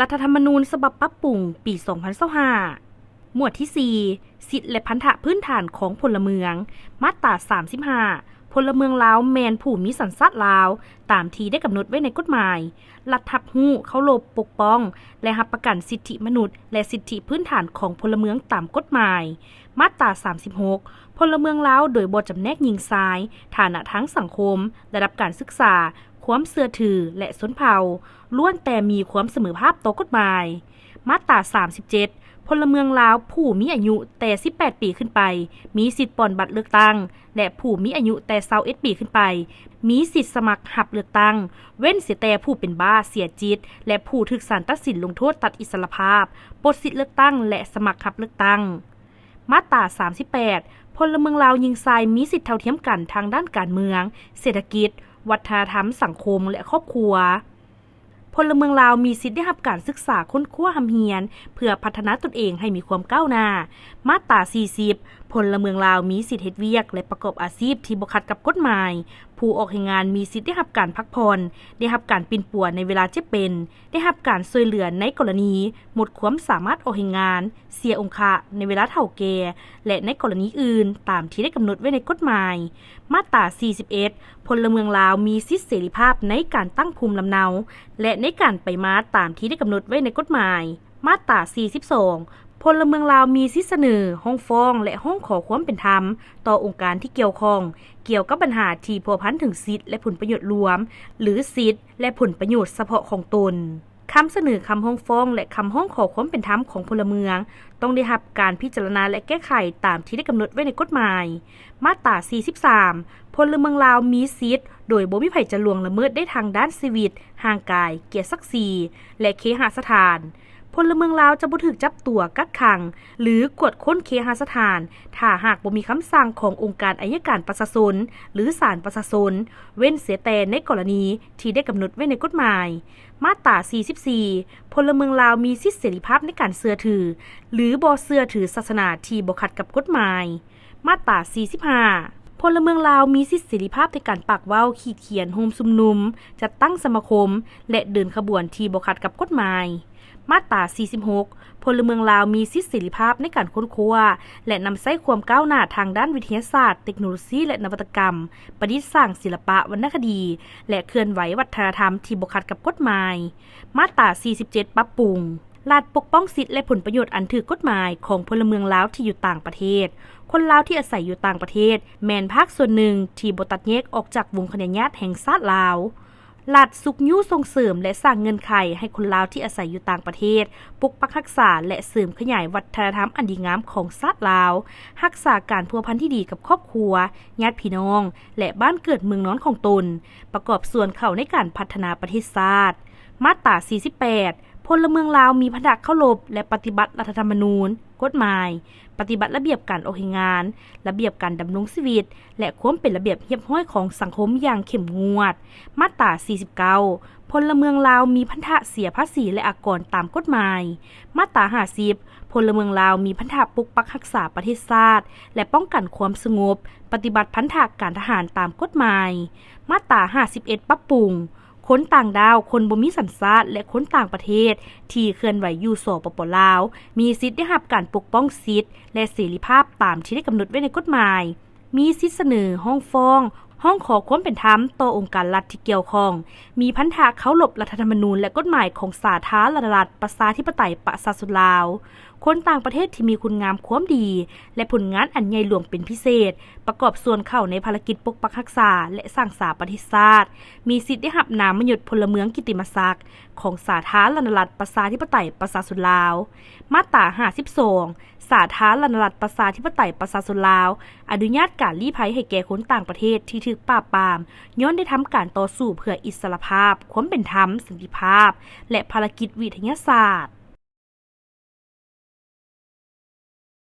ລັດຖະທຳມະນູນສະບັບປັບປຸງປີສອງພັນຊາວຫ້າ ໝວດທີສີ່ ສິດ ແລະ ພັນທະພື້ນຖານຂອງພົນລະເມືອງ ມາດຕາສາມສິບຫ້າ ພົນລະເມືອງລາວແມ່ນຜູ້ມີສັນຊາດລາວ ຕາມທີ່ໄດ້ກຳນົດໄວ້ໃນກົດໝາຍ, ລັດຮັບຮູ້, ເຄົາລົບ, ປົກປ້ອງ ແລະ ຮັບປະກັນສິດທິມະນຸດ ແລະ ສິດທິພື້ນຖານຂອງພົນລະເມືອງຕາມກົດໝາຍ. ມາດຕາສາມສິບຫົກ ພົນລະເມືອງລາວໂດຍບໍ່ຈຳແນກຍິງຊາຍ, ຖານະທາງສັງຄົມ, ລະດັບການສຶກສາ, ຄວາມເຊື່ອຖື ແລະ ຊົນເຜົ່າ ລ້ວນແຕ່ມີຄວາມສະເໝີພາບຕໍ່ກົດໝາຍ. ມາດຕາສາມສິບເຈັດ ພົນລະເມືອງລາວຜູ້ມີອາຍຸແຕ່ສິບແປດປີຂຶ້ນໄປ ມີສິດປ່ອນບັດເລືອກຕັ້ງ ແລະ ຜູ້ມີອາຍຸແຕ່ຊາວເອັດປີຂຶ້ນໄປ ມີສິດສະໝັກຮັບເລືອກຕັ້ງ, ເວັ້ນເສຍແຕ່ຜູ້ເປັນບ້າເສຍຈິດ ແລະ ຜູ້ຖືກສານຕັດສິນລົງໂທດຕັດອິດສະຫຼະພາບ, ປົດສິດເລືອກຕັ້ງ ແລະ ສະໝັກຮັບເລືອກຕັ້ງ. ມາດຕາສາມສິບແປດ ພົນລະເມືອງລາວຍິງຊາຍມີສິດເທົ່າທຽມກັນທາງດ້ານການເມືອງ, ເສດຖະກິດ, ວັດທະນະທຳ, ສັງຄົມ ແລະ ຄອບຄົວ. ພົນລະເມືອງລາວມີສິດໄດ້ຮັບການສຶກສາຄົ້ນຄວ້າຮ່ຳຮຽນ ເພື່ອພັດທະນາຕົນເອງໃຫ້ມີຄວາມກ້າວໜ້າ. ມາດຕາສີ່ສິບ ພົນລະເມືອງລາວມີສິດເຮັດວຽກ ແລະ ປະກອບອາຊີບທີ່ບໍ່ຂັດກັບກົດໝາຍ. ຜູ້ອອກແຮງງານມີສິດໄດ້ຮັບການພັກຜ່ອນ, ໄດ້ຮັບການປິ່ນປົວໃນເວລາເຈັບເປັນ, ໄດ້ຮັບການຊ່ວຍເຫຼືອໃນກໍລະນີໝົດຄວາມສາມາດອອກແຮງງານ, ເສຍອົງຄະໃນເວລາເຖົ້າແກ່ ແລະ ໃນກໍລະນີອື່ນ ຕາມທີ່ໄດ້ກຳນົດໄວ້ໃນກົດໝາຍ. ມາດຕາສີ່ສິບເອັດ ພົນລະເມືອງລາວມີສິດເສລີພາບໃນການຕັ້ງພູມລຳເນົາ ແລະ ໃນການໄປມາຕາມທີ່ໄດ້ກຳນົດໄວ້ໃນກົດໝາຍ. ມາດຕາສີ່ສິບສອງ ພົນລະເມືອງລາວມີສິດສະເໜີ, ຮ້ອງຟ້ອງ ແລະ ຮ້ອງຂໍຄວາມເປັນທຳຕໍ່ອົງການທີ່ກ່ຽວຂ້ອງ ກ່ຽວກັບບັນຫາທີ່ພົວພັນເຖິງສິດ ແລະ ຜົນປະໂຫຍດລວມ ຫຼື ສິດ ແລະ ຜົນປະໂຫຍດສະເພາະຂອງຕົນ. ຄຳສະເໜີ, ຄຳຮ້ອງຟ້ອງ ແລະ ຄຳຮ້ອງຂໍຄວາມເປັນທຳຂອງພົນລະເມືອງ ຕ້ອງໄດ້ຮັບການພິຈາລະນາ ແລະ ແກ້ໄຂຕາມທີ່ໄດ້ກຳນົດໄວ້ໃນກົດໝາຍ. ມາດຕາສີ່ສິບສາມ ພົນລະເມືອງລາວມີສິດໂດຍບໍ່ມີໃຜຈະລ່ວງລະເມີດໄດ້ທາງດ້ານຊີວິດ, ຮ່າງກາຍ, ກຽດສັກສີ ແລະ ເຄຫະສະຖານ. ພົນລະເມືອງລາວຈະບໍ່ຖືກຈັບຕົວ, ກັກຂັງ ຫຼື ກວດຄົ້ນເຄຫະສະຖານ ຖ້າຫາກບໍ່ມີຄຳສັ່ງຂອງອົງການໄອຍະການປະຊາຊົນ ຫຼື ສານປະຊາຊົນ, ເວັ້ນເສຍແຕ່ໃນກໍລະນີທີ່ໄດ້ກຳນົດໄວ້ໃນກົດໝາຍ. ມາດຕາສີ່ສິບສີ່ ພົນລະເມືອງລາວມີສິດເສລີພາບໃນການເຊື່ອຖື ຫຼື ບໍ່ເຊື່ອຖືສາສະໜາທີ່ບໍ່ຂັດກັບກົດໝາຍ. ມາດຕາສີ່ສິບຫ້າ ພົນລະເມືອງລາວມີສິດເສລີພາບໃນການປາກເວົ້າ, ຂີດຂຽນ, ໂຮມຊຸມນຸມ, ຈັດຕັ້ງສະມາຄົມ ແລະ ເດີນຂະບວນທີ່ບໍ່ຂັດກັບກົດໝາຍ. ມາດຕາສີ່ສິບຫົກ ພົນລະເມືອງລາວມີສິດເສລີພາບໃນການຄົ້ນຄວ້າ ແລະ ນຳໃຊ້ຄວາມກ້າວໜ້າທາງດ້ານວິທະຍາສາດ, ເຕັກໂນໂລຊີ ແລະ ນະວັດຕະກຳ, ປະດິດສ້າງ, ສິລະປະ, ວັນນະຄະດີ ແລະ ເຄື່ອນໄຫວວັດທະນະທຳທີ່ບໍ່ຂັດກັບກົດໝາຍ. ມາດຕາສີ່ສິບເຈັດ ປັບປຸງ. ລັດປົກປ້ອງສິດ ແລະ ຜົນປະໂຫຍດອັນຖືກກົດໝາຍຂອງພົນລະເມືອງລາວທີ່ຢູ່ຕ່າງປະເທດ. ຄົນລາວທີ່ອາໄສຢູ່ຕ່າງປະເທດ ແມ່ນພາກສ່ວນໜຶ່ງທີ່ບໍ່ຕັດແຍກອອກຈາກວົງຄະເນຍາດແຫ່ງຊາດລາວ. ລັດຊຸກຍູ້ສົ່ງເສີມ ແລະ ສ້າງເງື່ອນໄຂໃຫ້ຄົນລາວທີ່ອາໄສຢູ່ຕ່າງປະເທດ ປົກປັກຮັກສາ ແລະ ເສີມຂະຫຍາຍວັດທະນະທຳອັນດີງາມຂອງຊາດລາວ, ຮັກສາການພົວພັນທີ່ດີກັບຄອບຄົວ, ຍາດພີ່ນ້ອງ ແລະ ບ້ານເກີດເມືອງນອນຂອງຕົນ, ປະກອບສ່ວນເຂົ້າໃນການພັດທະນາປະເທດຊາດ. ມາດຕາສີ່ສິບແປດ ພົນລະເມືອງລາວມີພັນທະເຄົາລົບ ແລະ ປະຕິບັດລັດຖະທຳມະນູນ, ກົດໝາຍ, ປະຕິບັດລະບຽບການອອກແຮງງານ, ລະບຽບການດຳລົງຊີວິດ ແລະ ຄວາມເປັນລະບຽບຮຽບຮ້ອຍຂອງສັງຄົມຢ່າງເຂັ້ມງວດ. ມາດຕາສີ່ສິບເກົ້າ ພົນລະເມືອງລາວມີພັນທະເສຍພາສີ ແລະ ອາກອນຕາມກົດໝາຍ. ມາດຕາຫ້າສິບ ພົນລະເມືອງລາວມີພັນທະປົກປັກຮັກສາປະເທດຊາດ ແລະ ປ້ອງກັນຄວາມສະຫງົບ, ປະຕິບັດພັນທະການທະຫານຕາມກົດໝາຍ. ມາດຕາຫ້າສິບເອັດ ປັບປຸງ. ຄົນຕ່າງດ້າວ, ຄົນບໍ່ມີສັນຊາດ ແລະ ຄົນຕ່າງປະເທດທີ່ເຄື່ອນໄຫວຢູ່ ສປປ ລາວ ມີສິດໄດ້ຮັບການປົກປ້ອງສິດ ແລະ ເສລີພາບຕາມທີ່ໄດ້ກຳນົດໄວ້ໃນກົດໝາຍ, ມີສິດສະເໜີ, ຮ້ອງຟ້ອງ, ຮ້ອງຂໍຄວາມເປັນທຳຕໍ່ອົງການລັດທີ່ກ່ຽວຂ້ອງ, ມີພັນທະເຄົາລົບລັດຖະທຳມະນູນ ແລະ ກົດໝາຍຂອງສາທາລະນະລັດ ປະຊາທິປະໄຕ ປະຊາຊົນລາວ. ຄົນຕ່າງປະເທດທີ່ມີຄຸນງາມຄວາມດີ ແລະ ຜົນງານອັນໃຫຍ່ຫຼວງເປັນພິເສດ, ປະກອບສ່ວນເຂົ້າໃນພາລະກິດປົກປັກຮັກສາ ແລະ ສ້າງສາປະເທດຊາດ, ມີສິດໄດ້ຮັບນາມມະຍົດພົນລະເມືອງກິດຕິມະສັກຂອງສາທາລະນະລັດ ປະຊາທິປະໄຕ ປະຊາຊົນລາວ. ມາດຕາຫ້າສິບສອງ ສາທາລະນະລັດ ປະຊາທິປະໄຕ ປະຊາຊົນລາວ ອະນຸຍາດການລີ້ໄພໃຫ້ແກ່ຄົນຕ່າງປະເທດທີ່ຖືກປາບປາມ ຍ້ອນໄດ້ທຳການຕໍ່ສູ້ເພື່ອອິດສະຫຼະພາບ, ຄວາມເປັນທຳ, ສັນຕິພາບ ແລະ ພາລະກິດວິທະຍາສາດ.